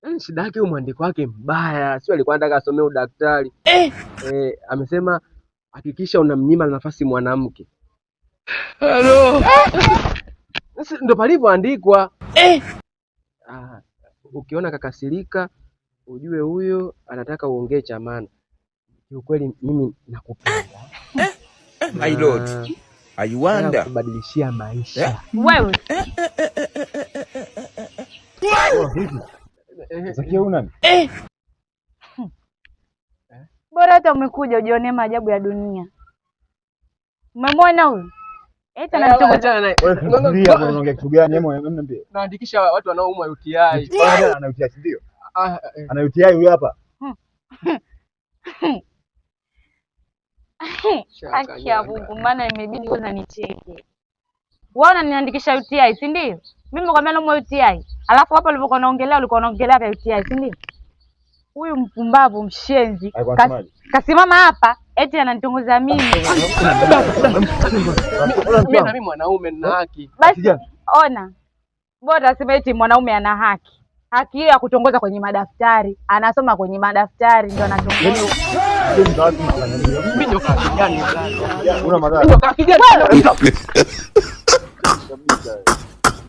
Yaani shida yake huyu mwandiko wake mbaya, sio alikuwa anataka asomee udaktari eh. Eh, amesema hakikisha unamnyima nafasi mwanamke. Hello. Sasa ndo palivyoandikwa eh. Ah, ukiona kakasirika ujue huyo anataka uongee cha maana. Kiukweli mimi nakupenda. My lord, I Nataka wonder. kubadilishia maisha. Wewe. Zakia huyu nani? Bora hata umekuja ujionee maajabu ya dunia. Umemwona huyu? Eti ananitongoza. Achana naye. Wewe tulia bwana, unaongea kitu gani? Hebu hebu niambie. Naandikisha watu wanaoumwa UTI. Bwana ana UTI si ndio? Ah, eh. Ana UTI huyu hapa. Haki ya Mungu, maana imebidi kwanza nicheke. Wewe unaniandikisha UTI, si ndio? Mimi nimekwambia naumwa UTI. Alafu hapa ulipokuwa unaongelea ulikuwa unaongelea vya UTI, si ndio? Huyu mpumbavu mshenzi Alikuwa anasemaje? kasimama hapa eti ananitongoza mimi. Mimi na mimi mwanaume nina haki. Basi Kijana. ona, bora asema eti mwanaume ana haki. Haki hiyo ya kutongoza kwenye madaftari, anasoma kwenye madaftari ndio anatongoza. Hiyo ni watu mnafanya nini? Mimi nyoka kijani. Una madhara. Nyoka kijani. Kabisa.